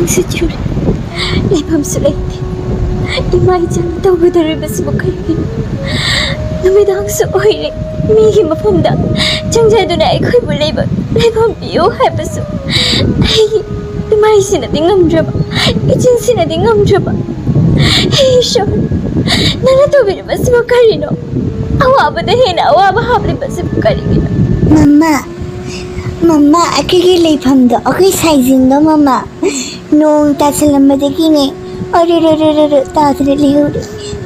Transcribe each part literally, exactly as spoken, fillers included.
ꯁꯨ ꯆꯨꯔꯦ, ꯂꯩꯐꯝꯁꯨ ꯂꯩꯇꯦ꯫ ꯏꯃꯥ ꯏꯆꯥꯅ ꯇꯧꯒꯗꯧꯔꯤꯕꯁꯤꯕꯨ ꯀꯔꯤꯒꯤꯅꯣ? ꯅꯨꯃꯤꯗꯥꯡꯁꯨ ꯑꯣꯏꯔꯦ, ꯃꯤꯒꯤ ꯃꯐꯝꯗ ꯆꯪꯖꯗꯨꯅ ꯑꯩꯈꯣꯏꯕꯨ ꯂꯩꯕ, ꯂꯩꯐꯝ ꯄꯤꯌꯨ ꯍꯥꯏꯕꯁꯨ ꯑꯩꯒꯤ ꯏꯃꯥꯏꯁꯤꯅꯗꯤ ꯉꯝꯗ꯭ꯔꯕ, ꯏꯆꯤꯟꯁꯤꯅꯗꯤ ꯉꯝꯗ꯭ꯔꯕ꯫ ꯍꯦ ꯏꯁꯣꯔ, ꯅꯪꯅ ꯇꯧꯕꯤꯔꯤꯕꯁꯤꯕꯨ ꯀꯔꯤꯅꯣ? ꯑꯋꯥꯕꯗ ꯍꯦꯟꯅ ꯑꯋꯥꯕ ꯍꯥꯞꯂꯤꯕꯁꯤꯕꯨ ꯀꯔꯤꯒꯤꯅꯣ? ꯃꯃꯥ, ꯃꯃꯥ, ꯑꯩꯈꯣꯏꯒꯤ ꯂꯩꯐꯝꯗꯣ, ꯑꯩꯈꯣꯏ ꯁꯥꯏꯖꯤꯟꯗꯣ, ꯃꯃꯥ, ꯅꯣꯡ ꯇꯥꯁꯜꯂꯝꯕꯗꯒꯤꯅꯦ, ꯑꯔꯨꯔꯨꯔꯨꯔꯨ ꯇꯥꯗꯅ ꯂꯩꯍꯧꯔꯦ꯫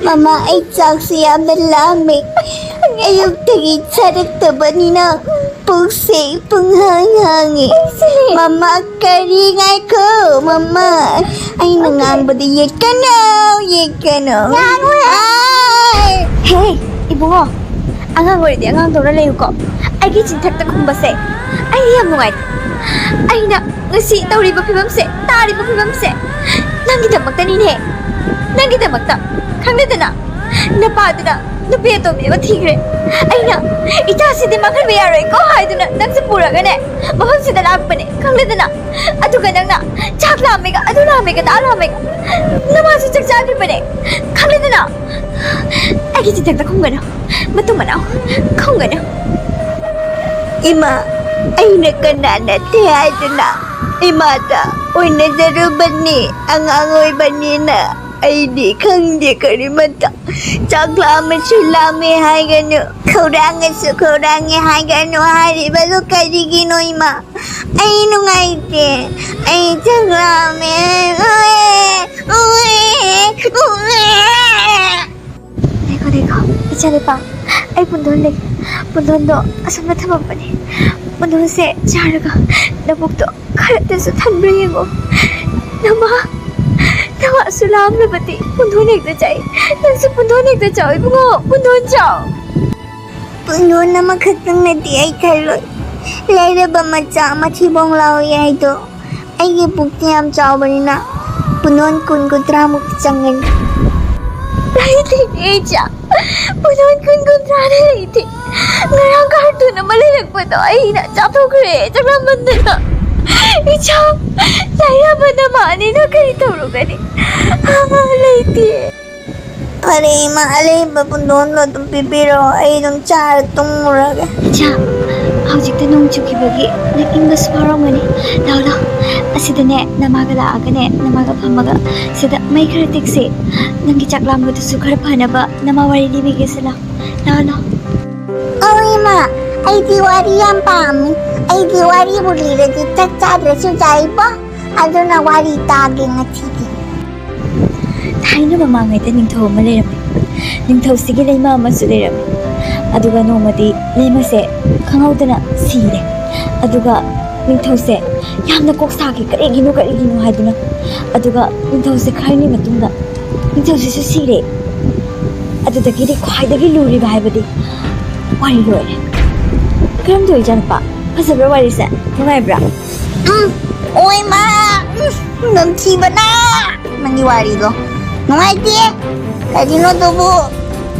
ꯃꯃꯥ, ꯑꯩ ꯆꯥꯛꯁꯨ ꯌꯥꯝꯅ ꯂꯥꯝꯃꯦ꯫ ꯑꯌꯨꯛꯇꯒꯤ ꯆꯥꯔꯛꯇꯕꯅꯤꯅ ꯄꯨꯛꯁꯦ ꯄꯨꯡꯍꯥꯡ ꯍꯥꯡꯉꯦ꯫ ꯃꯃꯥ, ꯀꯔꯤ? ꯉꯥꯏꯈꯣ, ꯃꯃꯥ꯫ ꯑꯩꯅ ꯉꯥꯡꯕꯗ ꯌꯦꯠꯀꯅꯣ, ꯌꯦꯠꯀꯅꯣ꯫ ꯉꯥꯡꯉꯣꯏ꯫ ꯑꯥꯏ! ꯍꯦ, ꯏꯕꯨꯡꯉꯣ, ꯑꯉꯥꯡ ꯑꯣꯏꯔꯗꯤ ꯑꯉꯥꯡꯗꯧꯅ ꯂꯩꯌꯨꯀꯣ꯫ ꯑꯩꯒꯤ ꯆꯤꯟꯊꯛꯇ ꯈꯨꯝꯕꯁꯦ ꯑꯩ ꯌꯥꯝ ꯅꯨꯡꯉꯥꯏꯇꯦ꯫ ꯑꯩꯅ ꯉꯁꯤ ꯇꯧꯔꯤꯕ ꯐꯤꯕꯝꯁꯦ, ꯇꯥꯔꯤꯕ ꯐꯤꯕꯝꯁꯦ ꯅꯪꯒꯤꯗꯃꯛꯇꯅꯤꯅꯦ꯫ ꯅꯪꯒꯤꯗꯃꯛꯇ꯫ ꯈꯪꯂꯦꯗꯅ, ꯅꯄꯥꯗꯨꯅ ꯅꯨꯄꯤ ꯑꯇꯣꯞꯄ ꯑꯃ ꯊꯤꯈ꯭ꯔꯦ꯫ ꯑꯩꯅ ꯏꯆꯥꯁꯤꯗꯤ ꯃꯥꯡꯍꯟꯕ ꯌꯥꯔꯣꯏꯀꯣ ꯍꯥꯏꯗꯨꯅ ꯅꯪꯁꯦ ꯄꯨꯔꯒꯅꯦ, ꯃꯐꯝꯁꯤꯗ ꯂꯥꯛꯄꯅꯦ꯫ ꯈꯪꯂꯦꯗꯅ? ꯑꯗꯨꯒ ꯅꯪꯅ ꯆꯥꯛ ꯂꯥꯝꯃꯦꯒ, ꯑꯗꯨ ꯂꯥꯝꯃꯦꯒ, ꯑꯗꯥ ꯂꯥꯝꯃꯦꯒ꯫ ꯅꯃꯥꯁꯨ ꯆꯥꯛ ꯆꯥꯗ꯭ꯔꯤꯕꯅꯦ꯫ ꯈꯪꯂꯦꯗꯅ? ꯑꯩꯒꯤ ꯆꯤꯟꯊꯛꯇ ꯈꯨꯝꯒꯅꯨ꯫ ꯃꯇꯨꯡ ꯃꯅꯥꯎ ꯈꯨꯝꯒꯅꯨ꯫ ꯏꯃꯥ, ꯑꯩꯅ ꯀꯅꯥ ꯅꯠꯇꯦ ꯍꯥꯏꯗꯨꯅ ꯏꯃꯥꯗ ꯑꯣꯏꯅꯖꯔꯨꯕꯅꯤ꯫ ꯑꯉꯥꯡ ꯑꯣꯏꯕꯅꯤꯅ ꯑꯩꯗꯤ ꯈꯪꯗꯦ ꯀꯔꯤꯃꯠꯇ꯫ ꯆꯥꯛ ꯂꯥꯝꯃꯁꯨ ꯂꯥꯝꯃꯦ ꯍꯥꯏꯒꯅꯨ, ꯈꯧꯔꯥꯡꯉꯁꯨ ꯈꯧꯔꯥꯡꯉꯦ ꯍꯥꯏꯒꯅꯨ ꯍꯥꯏꯔꯤꯕꯗꯨ ꯀꯔꯤꯒꯤꯅꯣ ꯏꯃꯥ? ꯑꯩ ꯅꯨꯡꯉꯥꯏꯇꯦ, ꯑꯩ ꯆꯥꯛ ꯂꯥꯝꯃꯦ꯫ ꯎꯏ, ꯎꯏ, ꯎꯏ꯫ ꯉꯥꯏꯈꯣ, ꯉꯥꯏꯈꯣ, ꯏꯆꯥ ꯅꯨꯄꯥ, ꯑꯩ ꯄꯨꯟꯗꯣꯟ ꯂꯩ꯫ ꯄꯨꯟꯗꯣꯟꯗꯣ ꯑꯁꯣꯝꯗ ꯊꯝꯃꯝꯕꯅꯦ꯫ ꯄꯨꯟꯗꯣꯟꯁꯦ ꯆꯥꯔꯒ ꯅꯕꯨꯛꯇꯣ ꯈꯔꯇꯁꯨ ꯊꯟꯕ꯭ꯔꯥ ꯌꯦꯡꯉꯣ꯫ ꯅꯃꯥ, ꯅꯃꯥꯁꯨ ꯂꯥꯝꯂꯕꯗꯤ ꯄꯨꯟꯗꯣꯟ ꯍꯦꯛꯇ ꯆꯥꯏ꯫ ꯅꯪꯁꯨ ꯄꯨꯟꯗꯣꯟ ꯍꯦꯛꯇ ꯆꯥꯎ ꯏꯕꯨꯡꯉꯣ, ꯄꯨꯟꯗꯣꯟ ꯆꯥꯎ꯫ ꯄꯨꯟꯗꯣꯟ ꯑꯃꯈꯛꯇꯪꯅꯗꯤ ꯑꯩ ꯊꯜꯂꯣꯏ꯫ ꯂꯥꯏꯔꯕ ꯃꯆꯥ ꯃꯊꯤꯕꯣꯡ ꯂꯥꯎꯏ ꯍꯥꯏꯗꯣ꯫ ꯑꯩꯒꯤ ꯄꯨꯛꯇꯤ ꯌꯥꯝ ꯆꯥꯎꯕꯅꯤꯅ ꯄꯨꯟꯗꯣꯟ ꯀꯨꯟ ꯀꯨꯟꯊ꯭ꯔꯥꯃꯨꯛꯇꯤ ꯆꯪꯒꯅꯤ꯫ ꯂꯩꯇꯦ ꯏꯆꯥ, ꯄꯨꯟꯗꯣꯟ ꯀꯨꯟ ꯀꯨꯟꯊ꯭ꯔꯥꯗꯤ ꯂꯩꯇꯦ꯫ ꯉꯔꯥꯡ carton ꯑꯃ ꯂꯩꯔꯛꯄꯗꯣ ꯑꯩꯅ ꯆꯥꯊꯣꯛꯈ꯭ꯔꯦ ꯆꯥꯛꯂꯥꯝꯃꯟꯗꯅ꯫ ꯏꯆꯥ, ꯂꯥꯏꯔꯕ ꯅꯃꯥꯅꯤꯅ ꯀꯔꯤ ꯇꯧꯔꯨꯒꯅꯤ? ꯑꯉꯥꯡ ꯂꯩꯇꯦ꯫ ꯐꯔꯦ ꯏꯃꯥ, ꯑꯂꯩꯕ ꯄꯨꯡꯗꯣꯟꯗꯣ ꯑꯗꯨꯝ ꯄꯤꯕꯤꯔꯣ, ꯑꯩ ꯑꯗꯨꯝ ꯆꯥꯔ ꯇꯨꯝꯃꯨꯔꯒꯦ꯫ ꯏꯆꯥ, ꯍꯧꯖꯤꯛꯇ ꯅꯣꯡ ꯆꯨꯈꯤꯕꯒꯤ ꯅꯪ ꯏꯪꯕꯁꯨ ꯐꯥꯎꯔꯝꯒꯅꯤ꯫ ꯂꯥꯛꯑꯣ, ꯂꯥꯛꯑꯣ, ꯑꯁꯤꯗꯅꯦ ꯅꯃꯥꯒ ꯂꯥꯛꯑꯒꯅꯦ, ꯅꯃꯥꯒ ꯐꯝꯃꯒ ꯁꯤꯗ ꯃꯩ ꯈꯔ ꯇꯦꯛꯁꯦ꯫ ꯅꯪꯒꯤ ꯆꯥꯛ ꯂꯥꯝꯕꯗꯨꯁꯨ ꯈꯔ ꯐꯅꯕ ꯅꯃꯥ ꯋꯥꯔꯤ ꯂꯤꯕꯤꯒꯦꯁꯦ꯫ ꯂꯥꯛꯑꯣ, ꯂꯥꯛꯑꯣ, ꯂꯥꯛꯑꯣ꯫ ꯑꯧ ꯏꯃꯥ, ꯑꯩꯗꯤ ꯋꯥꯔꯤ ꯌꯥꯝ ꯄꯥꯝꯃꯤ꯫ ꯑꯩꯗꯤ ꯋꯥꯔꯤꯕꯨ ꯂꯤꯔꯗꯤ ꯆꯥꯛ ꯆꯥꯗ꯭ꯔꯁꯨ ꯌꯥꯏꯕꯣ꯫ ꯑꯗꯨꯅ ꯋꯥꯔꯤ ꯇꯥꯒꯦ ꯉꯁꯤꯗꯤ꯫ ꯊꯥꯏꯅ ꯃꯃꯥꯡꯉꯩꯗ ꯅꯤꯡꯊꯧ ꯑꯃ ꯂꯩꯔꯝꯃꯤ꯫ ꯅꯤꯡꯊꯧꯁꯤꯒꯤ ꯂꯩꯃ ꯑꯃꯁꯨ ꯂꯩꯔꯝꯃꯤ꯫ ꯑꯗꯨꯒ ꯅꯣꯡꯃꯗꯤ ꯂꯩꯃꯁꯦ ꯈꯪꯍꯧꯗꯅ ꯁꯤꯔꯦ꯫ ꯑꯗꯨꯒ ꯅꯤꯡꯊꯧꯁꯦ ꯌꯥꯝꯅ ꯀꯣꯛ ꯁꯥꯈꯤ, ꯀꯔꯤꯒꯤꯅꯣ, ꯀꯔꯤꯒꯤꯅꯣ ꯍꯥꯏꯗꯨꯅ꯫ ꯑꯗꯨꯒ ꯅꯤꯡꯊꯧꯁꯦ ꯈꯔꯅꯤ ꯃꯇꯨꯡꯗ ꯅꯤꯡꯊꯧꯁꯤꯁꯨ ꯁꯤꯔꯦ꯫ ꯑꯗꯨꯗꯒꯤꯗꯤ ꯈ꯭ꯋꯥꯏꯗꯒꯤ ꯂꯨꯔꯤꯕ ꯍꯥꯏꯕꯗꯤ ꯋꯥꯔꯤ ꯂꯣꯏꯔꯦ꯫ ꯀꯔꯝ ꯇꯧꯏ, ꯏꯆꯥꯅꯨꯄꯥ? ꯐꯖꯕ꯭ꯔꯥ ꯋꯥꯔꯤꯁꯦ? ꯅꯨꯡꯉꯥꯏꯕ꯭ꯔꯥ? ꯎꯝ, ꯑꯣꯏꯃꯥ! ꯎꯝ, ꯅꯝꯊꯤꯕꯅ! ꯅꯪꯒꯤ ꯋꯥꯔꯤꯗꯣ ꯅꯨꯡꯉꯥꯏꯇꯦ꯫ ꯀꯔꯤꯅꯣ ꯑꯗꯨꯕꯨ?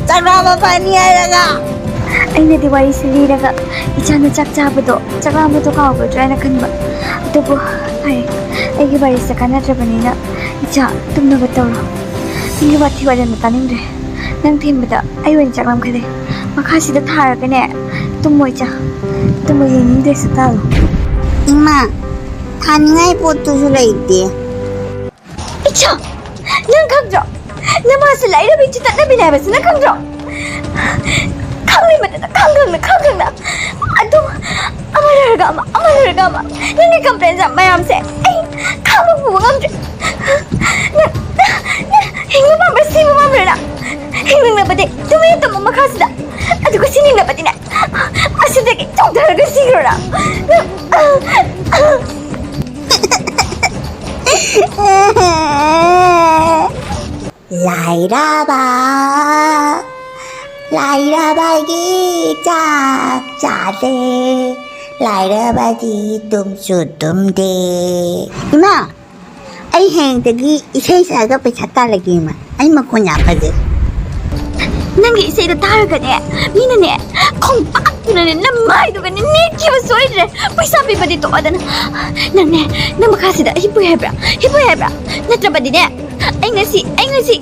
ꯆꯥꯛ ꯂꯥꯝꯕ ꯐꯅꯤ ꯍꯥꯏꯔꯒ? ꯑꯩꯅꯗꯤ ꯋꯥꯔꯤꯁꯦ ꯂꯤꯔꯒ ꯏꯆꯥꯅ ꯆꯥꯛ ꯆꯥꯕꯗꯣ, ꯆꯥꯛ ꯂꯥꯝꯕꯗꯣ ꯀꯥꯎꯒꯗ꯭ꯔꯥ ꯍꯥꯏꯅ ꯈꯟꯕ꯫ ꯑꯗꯨꯕꯨ ꯐꯔꯦ, ꯑꯩꯒꯤ ꯋꯥꯔꯤꯁꯦ ꯀꯥꯟꯅꯗ꯭ꯔꯕꯅꯤꯅ ꯏꯆꯥ ꯇꯨꯝꯅꯕ ꯇꯧꯔꯣ꯫ ꯅꯪꯒꯤ ꯋꯥꯊꯤ ꯋꯥꯔꯦꯝꯗꯣ ꯇꯥꯅꯤꯡꯗ꯭ꯔꯦ꯫ ꯅꯪ ꯊꯦꯝꯕꯗ ꯑꯩ ꯑꯣꯏꯅ ꯆꯥꯛ ꯂꯥꯝꯈꯠꯂꯦ꯫ ꯃꯈꯥꯁꯤꯗ ꯊꯥꯔꯒꯅꯦ, ꯇꯨꯝꯃꯣ ꯏꯆꯥ꯫ ꯇꯨꯝꯃꯣ, ꯌꯦꯡꯅꯤꯡꯗ꯭ꯔꯦ, ꯁꯛꯇꯥꯗꯣ꯫ ꯏꯃꯥ, ꯊꯥꯅꯤꯡꯉꯥꯏ ꯄꯣꯠꯇꯨꯁꯨ ꯂꯩꯇꯦ꯫ ꯏꯆꯥ, ꯅꯪ ꯈꯪꯗ꯭ꯔꯣ? ꯅꯃꯥꯁꯦ ꯂꯥꯏꯔꯕꯤ ꯆꯤꯇꯠꯅꯕꯤꯅꯦ ꯍꯥꯏꯕꯁꯤ ꯅꯪ ꯈꯪꯗ꯭ꯔꯣ? ꯈꯪꯂꯤ ꯃꯇꯝꯗ ꯈꯪ ꯈꯪꯅ, ꯈꯪ ꯈꯪꯅ ꯑꯗꯨꯝ ꯑꯃ ꯂꯣꯏꯔꯒ ꯑꯃ, ꯑꯃ ꯂꯣꯏꯔꯒ ꯑꯃ꯫ ꯅꯪꯒꯤ complain ꯃꯌꯥꯝꯁꯦ ꯑꯩ ꯈꯥꯡꯕ ꯄꯨꯕ ꯉꯝꯗ꯭ꯔꯦ꯫ ꯅꯪ, ꯅꯪ ꯍꯤꯡꯕ ꯄꯥꯝꯕ꯭ꯔꯥ, ꯁꯤꯕ ꯄꯥꯝꯕ꯭ꯔꯥ ꯅꯪ? ꯍꯤꯡꯅꯤꯡꯂꯕꯗꯤ ꯇꯨꯃꯤꯟꯅ ꯇꯨꯝꯃꯨ ꯃꯈꯥꯁꯤꯗ꯫ ꯑꯗꯨꯒ ꯁꯤꯅꯤꯡꯂꯕꯗꯤꯅꯦ, ꯑꯁꯤꯗꯒꯤ ꯆꯣꯡꯊꯔꯒ ꯁꯤꯈ꯭ꯔꯣ ꯅꯪ꯫ ꯂꯥꯏꯔꯕ, ꯂꯥꯏꯔꯕꯒꯤ ꯆꯥꯛ ꯆꯥꯗꯦ, ꯂꯥꯏꯔꯕꯗꯤ ꯇꯨꯝꯁꯨ ꯇꯨꯝꯗꯦ꯫ ꯏꯃꯥ, ꯑꯩ ꯍꯌꯦꯡꯗꯒꯤ ꯏꯁꯩ ꯁꯛꯑꯒ ꯄꯩꯁꯥ ꯇꯥꯜꯂꯒꯦ ꯏꯃꯥ꯫ ꯑꯩ ꯃꯈꯣꯟ ꯌꯥꯝ ꯐꯖꯩ꯫ ꯅꯪꯒꯤ ꯏꯁꯩꯗꯣ ꯇꯥꯔꯒꯅꯦ, ꯃꯤꯅꯅꯦ, ꯈꯣꯡꯄꯥꯛꯇꯨꯅꯅꯦ, ꯅꯃꯥꯏꯗꯨꯒꯅꯦ ꯅꯦꯠꯀꯦ ꯁꯤꯕ ꯁꯣꯏꯗ꯭ꯔꯦ꯫ ꯄꯩꯁꯥ ꯄꯤꯕꯗꯤ ꯇꯣꯛꯑꯗꯅ꯫ ꯅꯪꯅꯦ, ꯅꯪ ꯃꯈꯥꯁꯤꯗ ꯍꯤꯞꯄꯨꯏ ꯍꯥꯏꯕ꯭ꯔꯥ? ꯍꯤꯞꯄꯨꯏ ꯍꯥꯏꯕ꯭ꯔꯥ? ꯅꯠꯇ꯭ꯔꯕꯗꯤꯅꯦ, ꯑꯩ ꯉꯁꯤ, ꯑꯩ ꯉꯁꯤ,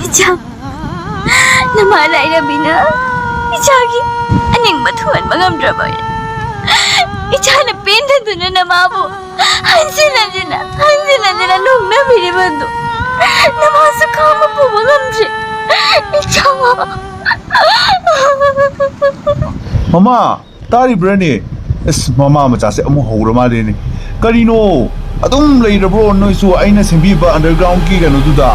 ꯏꯆꯥ, ꯅꯃꯥ ꯂꯥꯏꯔꯕꯤꯅ ꯏꯆꯥꯒꯤ ꯑꯅꯤꯡꯕ ꯊꯨꯡꯍꯟꯕ ꯉꯝꯗ꯭ꯔꯕ ꯏꯆꯥꯅ ꯄꯦꯟꯗꯗꯨꯅ ꯅꯃꯥꯕꯨ ꯍꯟꯖꯤꯟ ꯍꯟꯖꯤꯟꯅ, ꯍꯟꯖꯤꯟ ꯍꯟꯖꯤꯟꯅ ꯅꯣꯛꯅꯕꯤꯔꯤꯕꯗꯨ ꯅꯃꯥꯁꯨ ꯈꯥꯡꯕ ꯄꯨꯕ ꯉꯝꯗ꯭ꯔꯦ꯫ ꯏꯆꯥ꯫ ꯃꯃꯥ, ꯇꯥꯔꯤꯕ꯭ꯔꯥꯅꯦ? ꯑꯁ, ꯃꯃꯥ ꯃꯆꯥꯁꯦ ꯑꯃꯨꯛ ꯍꯧꯔ ꯃꯥꯜꯂꯦꯅꯦ꯫ ꯀꯔꯤꯅꯣ? ꯑꯗꯨꯝ ꯂꯩꯔꯕ꯭ꯔꯣ ꯅꯣꯏꯁꯨ ꯑꯩꯅ ꯁꯦꯝꯕꯤꯕ undergroundꯀꯤ ꯀꯩꯅꯣꯗꯨꯗ?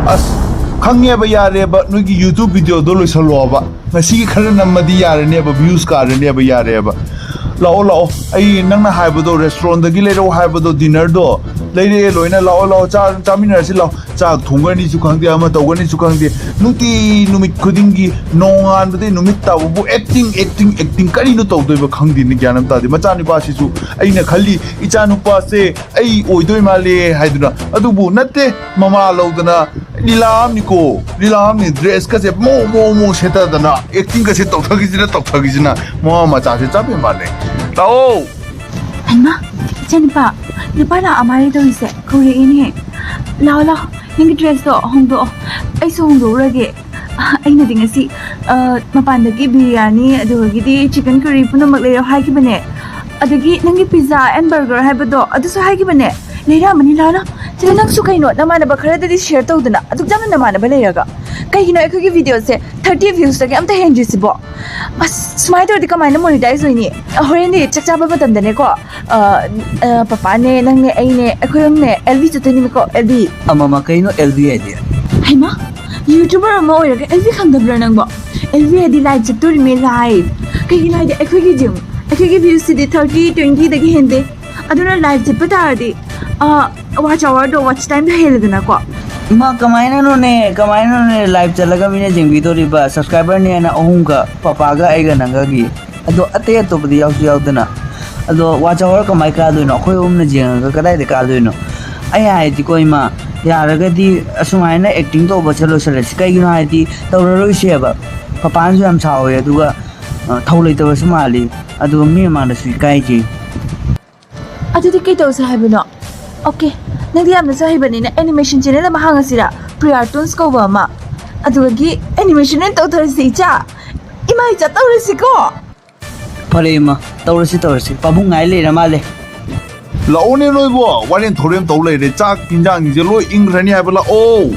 ꯑꯁ, ꯈꯪꯉꯦꯕ, ꯌꯥꯔꯦꯕ, ꯅꯣꯏꯒꯤ YouTube videoꯗꯣ ꯂꯣꯏꯁꯜꯂꯣꯕ꯫ ꯉꯁꯤꯒꯤ ꯈꯔ ꯅꯝꯃꯗꯤ ꯌꯥꯔꯅꯦꯕ, views ꯀꯥꯔꯅꯦꯕ, ꯌꯥꯔꯦꯕ꯫ ꯂꯥꯛꯑꯣ, ꯂꯥꯛꯑꯣ, ꯑꯩ ꯅꯪꯅ ꯍꯥꯏꯕꯗꯣ, restaurantꯗꯒꯤ ꯂꯩꯔꯛꯑꯣ ꯍꯥꯏꯕꯗꯣ, dinnerꯗꯣ, ꯂꯩꯔꯛꯑꯦ ꯂꯣꯏꯅ꯫ ꯂꯥꯛꯑꯣ, ꯂꯥꯛꯑꯣ, ꯆꯥ-, ꯆꯥꯃꯤꯟꯅꯔꯁꯤ, ꯂꯥꯛꯑꯣ꯫ ꯆꯥꯛ ꯊꯣꯡꯒꯅꯤꯁꯨ ꯈꯪꯗꯦ, ꯑꯃ ꯇꯧꯒꯅꯤꯁꯨ ꯈꯪꯗꯦ꯫ ꯅꯨꯡꯇꯤ ꯅꯨꯃꯤꯠ ꯈꯨꯗꯤꯡꯒꯤ ꯅꯣꯡꯉꯥꯟꯕꯗꯩ ꯅꯨꯃꯤꯠ ꯇꯥꯕꯕꯨ acting, acting, acting꯫ ꯀꯔꯤꯅꯣ ꯇꯧꯗꯣꯏꯕ ꯈꯪꯗꯦꯅꯦ, ꯒ꯭ꯌꯥꯟ ꯑꯃ ꯇꯥꯗꯦ꯫ ꯃꯆꯥꯅꯨꯄꯥꯁꯤꯁꯨ ꯑꯩꯅ ꯈꯜꯂꯤ, ꯏꯆꯥꯅꯨꯄꯥꯁꯦ ꯑꯩ ꯑꯣꯏꯗꯣꯏ ꯃꯥꯜꯂꯦ ꯍꯥꯏꯗꯨꯅ꯫ ꯑꯗꯨꯕꯨ ꯅꯠꯇꯦ, ꯃꯃꯥ ꯂꯧꯗꯅ ꯂꯤꯂꯥ ꯑꯃꯅꯤꯀꯣ, ꯂꯤꯂꯥ ꯑꯃꯅꯤ꯫ Dressꯀꯁꯦ ꯃꯑꯣꯡ, ꯃꯑꯣꯡ, ꯃꯑꯣꯡ ꯁꯦꯠꯇꯗꯅ, actingꯒꯁꯦ ꯇꯧꯊꯈꯤꯁꯤꯅ, ꯇꯧꯊꯈꯤꯁꯤꯅ꯫ ꯃꯃꯥ ꯃꯆꯥꯁꯦ ꯆꯞ ꯍꯦꯛ ꯃꯥꯟꯅꯩ꯫ ꯂꯥꯛꯑꯣ꯫ ꯍꯩꯃꯥ, ꯏꯆꯥꯅꯨꯄꯥ, ꯅꯨꯄꯥ ꯂꯥꯛꯑ ꯃꯥꯜꯂꯦ ꯇꯧꯔꯤꯁꯦ, ꯀꯧꯔꯛꯑꯦꯅꯦ꯫ ꯂꯥꯛꯑꯣ, ꯂꯥꯛꯑꯣ, ꯅꯪꯒꯤ dressꯇꯣ ꯍꯣꯡꯗꯣꯛꯑꯣ, ꯑꯩꯁꯨ ꯍꯣꯡꯗꯣꯛꯎꯔꯒꯦ꯫ ꯑ, ꯑꯩꯅꯗꯤ ꯉꯁꯤ, ꯑ, ꯃꯄꯥꯟꯗꯒꯤ ꯕꯤꯔꯌꯥꯅꯤ, ꯑꯗꯨꯗꯒꯤꯗꯤ chicken curry ꯄꯨꯝꯅꯃꯛ ꯂꯩꯔꯣ ꯍꯥꯏꯈꯤꯕꯅꯦ꯫ ꯑꯗꯒꯤ ꯅꯪꯒꯤ pizza and burger ꯍꯥꯏꯕꯗꯣ, ꯑꯗꯨꯁꯨ ꯍꯥꯏꯈꯤꯕꯅꯦ꯫ ꯂꯩꯔꯛꯑꯝꯃꯅꯤ, ꯂꯥꯛꯑꯣ, ꯂꯥꯛꯑꯣ꯫ ꯆꯦ, ꯅꯪꯁꯨ ꯀꯩꯅꯣ, ꯅꯃꯥꯟꯅꯕ ꯈꯔꯗꯗꯤ share ꯇꯧꯗꯅ, ꯑꯗꯨꯛ ꯌꯥꯝꯅ ꯅꯃꯥꯟꯅꯕ ꯂꯩꯔꯒ꯫ ꯀꯩꯒꯤꯅꯣ ꯑꯩꯈꯣꯏꯒꯤ videoꯁꯦ thirty viewsꯇꯒꯤ ꯑꯝꯇ ꯍꯦꯟꯗ꯭ꯔꯤꯁꯤꯕꯣ? ꯑꯁ, ꯁꯨꯃꯥꯏꯅ ꯇꯧꯔꯗꯤ ꯀꯃꯥꯏꯅ monetize ꯑꯣꯏꯅꯤ? ꯍꯣꯔꯦꯟꯗꯤ ꯆꯥꯛ ꯆꯥꯕ ꯃꯇꯝꯗꯅꯦꯀꯣ, ꯑ, ꯑ, ꯄꯄꯥꯅꯦ, ꯅꯪꯅꯦ, ꯑꯩꯅꯦ, ꯑꯩꯈꯣꯏ ꯑꯍꯨꯝꯅꯦ L V ꯆꯠꯇꯣꯏꯅꯤꯀꯣ, L V꯫ ꯑꯃꯃ, ꯀꯩꯅꯣ L V ꯍꯥꯏꯗꯤ? ꯍꯩꯃꯥ, YouTuber ꯑꯃ ꯑꯣꯏꯔꯒ L V ꯈꯪꯗꯕ꯭ꯔꯥ ꯅꯪꯕꯣ? L V ꯍꯥꯏꯗꯤ live ꯆꯠꯇꯣꯔꯤꯃꯤ, live꯫ ꯀꯩꯒꯤꯅꯣ ꯍꯥꯏꯗꯤ ꯑꯩꯈꯣꯏꯒꯤ gym, ꯑꯩꯈꯣꯏꯒꯤ viewꯁꯤꯗꯤ thirty, twentyꯗꯒꯤ ꯍꯦꯟꯗꯦ꯫ ꯑꯗꯨꯅ live ꯆꯠꯄ ꯇꯥꯔꯗꯤ, ꯑ, watch hourꯗꯣ, watch timeꯗꯣ ꯍꯦꯜꯂꯦꯗꯅꯀꯣ꯫ ꯏꯃꯥ, ꯀꯃꯥꯏꯅꯅꯣꯅꯦ, ꯀꯃꯥꯏꯅꯅꯣꯅꯦ? Live ꯆꯠꯂꯒ ꯃꯤꯅ ꯌꯦꯡꯕꯤꯗꯣꯔꯤꯕ subscriberꯅꯦꯅ ꯑꯍꯨꯝꯒ, ꯄꯄꯥꯒ ꯑꯩꯒ ꯅꯪꯒꯒꯤ꯫ ꯑꯗꯣ ꯑꯇꯩ ꯑꯇꯣꯞꯄꯗꯤ ꯌꯥꯎꯁꯨ ꯌꯥꯎꯗꯅ꯫ ꯑꯗꯣ watch hour ꯀꯃꯥꯏ ꯀꯥꯗꯣꯏꯅꯣ? ꯑꯩꯈꯣꯏ ꯑꯍꯨꯝꯅ ꯌꯦꯡꯉꯒ ꯀꯗꯥꯏꯗ ꯀꯥꯗꯣꯏꯅꯣ? ꯑꯩ ꯍꯥꯏꯗꯤꯀꯣ ꯏꯃꯥ, ꯌꯥꯔꯒꯗꯤ ꯑꯁꯨꯃꯥꯏꯅ acting ꯇꯧꯕꯁꯦ ꯂꯣꯏꯁꯤꯜꯂꯁꯤ꯫ ꯀꯩꯒꯤꯅꯣ ꯍꯥꯏꯗꯤ ꯇꯧꯔꯔꯣꯏꯁꯦꯕ꯫ ꯄꯄꯥꯅꯁꯨ ꯌꯥꯝ ꯁꯥꯎꯋꯦ꯫ ꯑꯗꯨꯒ ꯑ, ꯊꯧ ꯂꯩꯇꯕꯁꯨ ꯃꯥꯜꯂꯤ, ꯑꯗꯨꯒ ꯃꯤ ꯃꯃꯥꯡꯗꯁꯨ ꯏꯀꯥꯏꯖꯩ꯫ ꯑꯗꯨꯗꯤ ꯀꯩ ꯇꯧꯁꯦ ꯍꯥꯏꯕꯅꯣ? ꯑꯣꯀꯦ, ꯅꯪꯗꯤ ꯌꯥꯝꯅꯁꯨ ꯍꯩꯕꯅꯤꯅ animation channel ꯑꯃ ꯍꯥꯡꯉꯁꯤꯔꯥ? Priya Toons ꯀꯧꯕ ꯑꯃ꯫ ꯑꯗꯨꯗꯒꯤ animation ꯑꯣꯏꯅ ꯇꯧꯊꯔꯁꯤ ꯏꯆꯥ꯫ ꯏꯃꯥ ꯏꯆꯥ ꯇꯧꯔꯁꯤꯀꯣ꯫ ꯐꯔꯦ ꯏꯃꯥ, ꯇꯧꯔꯁꯤ ꯇꯧꯔꯁꯤ, ꯄꯥꯕꯨꯡ ꯉꯥꯏ ꯂꯩꯔ ꯃꯥꯜꯂꯦ꯫ ꯂꯥꯛꯑꯣꯅꯦ ꯅꯣꯏꯕꯣ, ꯋꯥꯔꯦꯟ ꯊꯧꯔꯦꯟ ꯇꯧ ꯂꯩꯔꯦ꯫ ꯆꯥꯛ ꯏꯟꯖꯥꯡꯁꯦ ꯂꯣꯏ ꯏꯪꯈ꯭ꯔꯅꯤ ꯍꯥꯏꯕ, ꯂꯥꯛꯑꯣ꯫